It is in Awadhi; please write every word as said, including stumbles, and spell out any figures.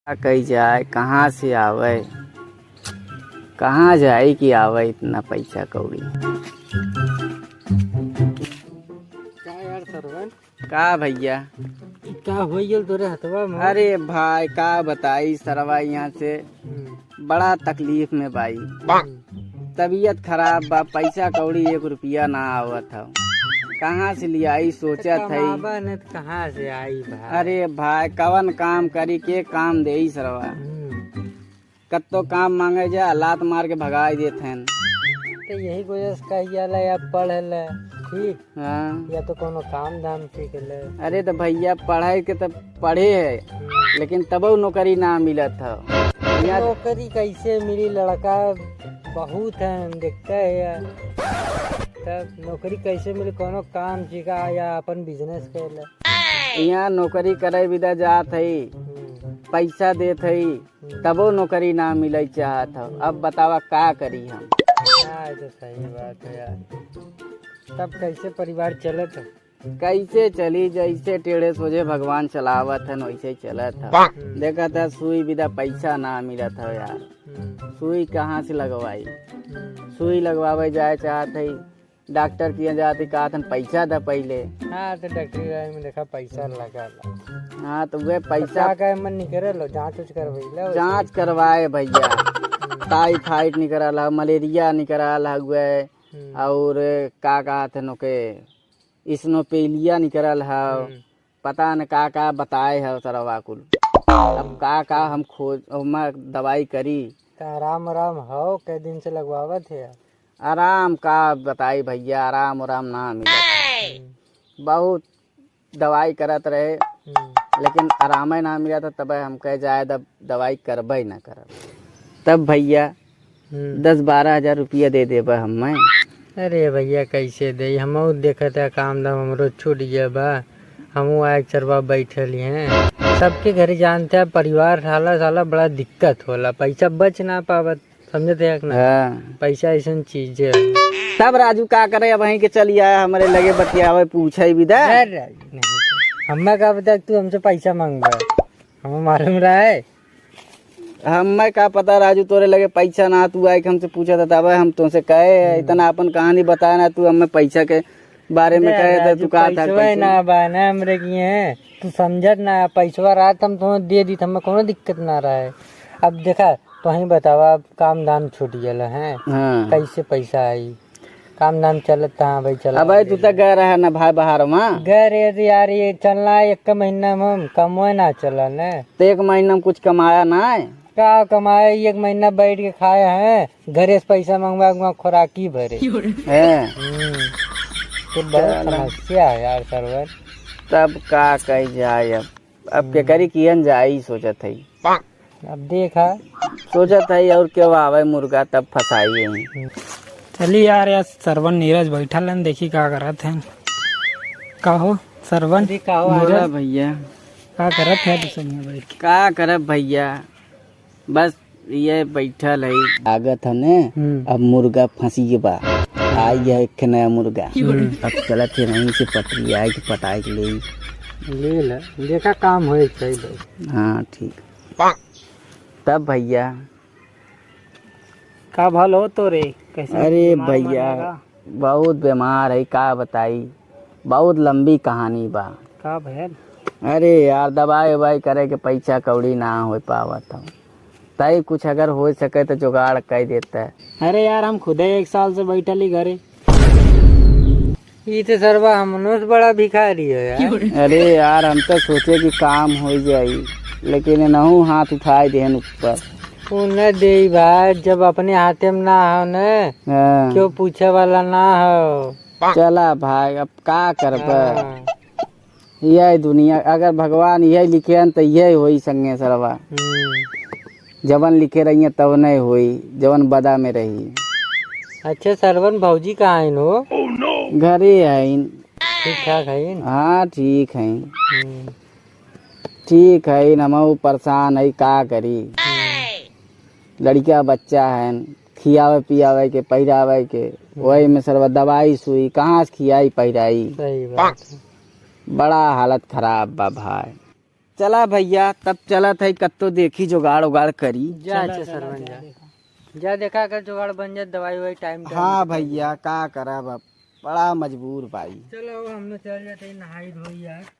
का कही जाए, कहाँ से आवे, कहाँ जाए कि आवे इतना पैसा कौड़ी। का यार सरवन? का भैया? ई का होइ गेल तोरे हथवा में? अरे भाई, का बताई सरवा, यहाँ से हम्म। बड़ा तकलीफ में बाई। हम्म। तबीयत खराब बा, पैसा कौड़ी एक रुपया ना आवत हौ, कहाँ से लियाई, सोचत हई। कमाबा न त कहाँ से आई भाई? अरे भाई, कवन काम करी, के काम देई सरवा? हम्म। कत्तो काम मांगे जा, लात मार के भगाई देत हैं। तो यही वजह से कही जाला, या पढ़ ले, ठीक? हाँ। या तो कोनो काम धाम सीख ले। अरे तो भैया, पढ़ाई के तो पढ़े है, हम्म। लेकिन तबो नौकरी ना मिलत हौ। यहाँ नौकरी कैसे मिली? लड़का बहुत हैं, देखते हैं यार। तब नौकरी कैसे मिली? कोनो काम सीखा या अपन business कर ले। यहाँ नौकरी करे बिदा जात हई, हम्म। पैसा देत हई, हम्म। तबो नौकरी ना मिले चाहत हौ। अब बतावा का करी हम? हाँ, ये तो सही बात है यार। तब कैसे परिवार चलत है? कैसे चली, जैसे टेढ़े सोझे भगवान चलावत हन, वैसे ही चलत है। हम्म। देखत है, सुई बिदा पैसा ना मिलत है यार। हम्म। सुई कहाँ से लगवाई? हम्म। सुई लगवावे जाए चाहत है, डॉक्टर किया जात है, कहत हन, "पैसा द पहिले।" हाँ, तो डॉक्टरी लाइन में देखा, पैसा लगा ला। हाँ, तो वे तो पैसा का, का मन निकरे लो, जांच उच करवैला वैसे? जांच करवाए भैया, हम्म। टाइफाइड निकरल है, मलेरिया निकरल है, हुए हम्म। और का कहत हैं ओके, स्नोपेलिया निकरल है, हम्म। पता न का का बताए है सरवा कुल। अब का का हम खोज, ओमा दवाई करी। त आराम आराम हो, कै दिन से लगवावत है? आराम का बताई भैया, आराम आराम ना मिलत। हम्म। बहुत दवाई करत रहे, हम्म। लेकिन आरामे ना मिलत, तब हम कहे, "जाए, दब-, दवाई करबे ना करब।" तब भैया, हम्म। दस बारह हजार रुपया दे देबा हमें। अरे भैया, कैसे दे? हमहू देखत है, काम धाम हमरो छूट गया बा, हमहू आए चरवा बैठल ही हैं। सबके घरे जानते हैं, परिवार साला, साला बड़ा दिक्कत होला, पैसा बच ना पावत। समझत है कि ना? हाँ। पैसा ऐसन चीज है। तब राजू का करे, अब वहीं के चली आया, हमरे लगे बतियावे, पूछे भी दे। अरे राजू, नहीं, हमें का पता तू हमसे पैसा मांगबा, हमें मालूम रहा है। हमें का पता राजू, तोरे लगे पैसा ना, तू आए के हमसे पूछा था, तब हम तुमसे कहे, हम्म। इतना अपन कहानी बताया ना, तू हमें पैसा के बारे में अरे कहे थे, राजू, तू कहा था पैसवा कैसे? ना बा ना हमरे किहे, तू समझत ना, पैसवा रहत हम तुम्हें दे दी, हमें कोनो दिक्कत ना रहे। अब देखा, तोहीं बतावा, अब काम धाम छूट गयल है, हाँ। कैसे पैसा आई? काम धाम चलत, हाँ भाई, चला अब भाई, तू ले। तो गए रहा ना भाई बाहर में। गए रहे तो यार, ये चलना एक महीना में हम कमवे ना चलन है। तो एक महीना में कुछ कमाया ना है? का कमाए, एक महीना बैठ के खाए हैं, घरे से पैसा मंगवा के वहाँ खुराकी भरे। हैं? हम्म। तो बहुत चला। समस्या है यार सरवर। तब का कही जाए अब? अब हम्म। केकरी किहन जाई, सोचत है। अब देखा। सोचत है और केहू आवे मुर्गा तब फंसाई यहीं। चली यार, यार सरवन नीरज बैठल हन, देखी का करत हैं। का हो सरवन? अरे का हो नीरज? बोला भैया। का करत है तू सब यहाँ बैठ के? का करब भैया, बस ये बैठल है। लागत है ने, हम्म। अब मुर्गा फंसी बा। आई है एक नया मुर्गा। हम्म। अब चलत है वहीं से पटरी आए के पटाए के ले। ले ले, देखा काम होए के चाहिए भाई। हाँ, ठीक। तब भैया। का भल हो तोरे? कैसे अरे बीमार उमार भैया, लगा? बहुत बीमार है, का बताई, बहुत लंबी कहानी बा। का भैल? अरे यार, दवाई उवाई करे के पैसा कौड़ी ना हो पावत हो, तई कुछ अगर हो सके तो जुगाड़ कर देता है। अरे यार, हम खुदे एक साल से बैठल ही घरे। ई तो सरवा हमनों से बड़ा भिखारी है यार। अरे यार, हम तो सोचे कि काम हो जाई, लेकिन इनहू हाथ उठाए देहन ऊपर। उ न देई भाई, जब अपने हाथे में ना हो न, हाँ। क्यों पूछे वाला ना हो। चला भाई, अब का करबे? हाँ। यही दुनिया, अगर भगवान यही लिखे हन, तो यही होई संगे सरवा। हम्म। जवन लिखे रहिए, तब नहीं होई, जवन बदा में रही। अच्छा, सरवन भौजी कहाँ आइन हो? घरे आइन। ठीक ठाक है? हाँ, ठीक है। हम्म। ठीक है, हमहू परेशान है, का करी? हम्म। लड़का बच्चा है, खियावे पियावे के, पहिरावे के, हम्म। वही में सरवा दवाई सुई, कहाँ से खियाई पहिराई? सही बात है। बड़ा हालत खराब बा भाई। चला भइया, तब चलत है, कत्तो देखी जुगाड़ उगाड़ करी। जा, चला, अच्छा, चला, सरवन, जा जा। देखा। जा देखा, अगर जुगाड़ बन जाए, दवाई ववाई टाइम टाइम हाँ से। भइया, का करब अब, बड़ा मजबूर बाई। चलो, अब हमने चल जाते हैं, नहाई धोई यार।